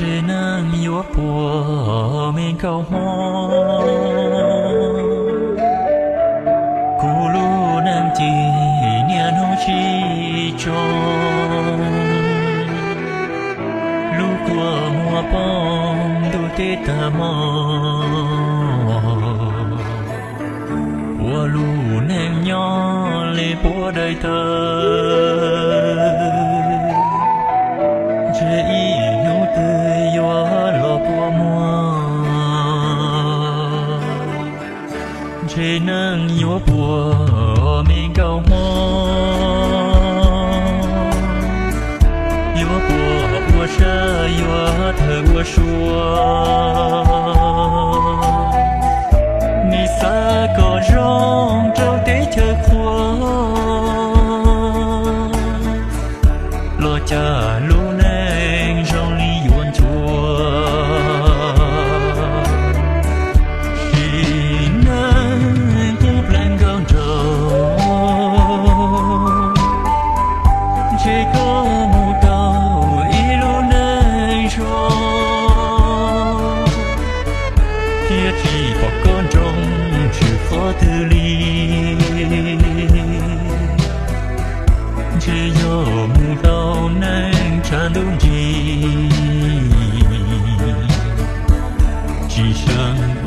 Ces neeg yuav puas me nkauj hmoob, kuv lub neej ces niaj hnub sib tsoo, lub kua muag poob ntuj teb tag hmo, ua lub neej nyob li puab daim tawv, ntshe ib hnub twg yuav los kua muag. Ntshe neeg yuav puas me nkauj hmoob, yuav puas ua sab yuav thawm ua sua, nim xav kom zoo rau teb chaws qhua, los cas lub neej zoo li yuav nchuav. Sim neej kuv pleev nkauj nraug, ntshe koj mus tau ib lub neej zoo, thiab tsis pom koj nroo tshwm qhov twg li. Ntshe yog mus tau neej tshav ntuj ntsig, tsis seev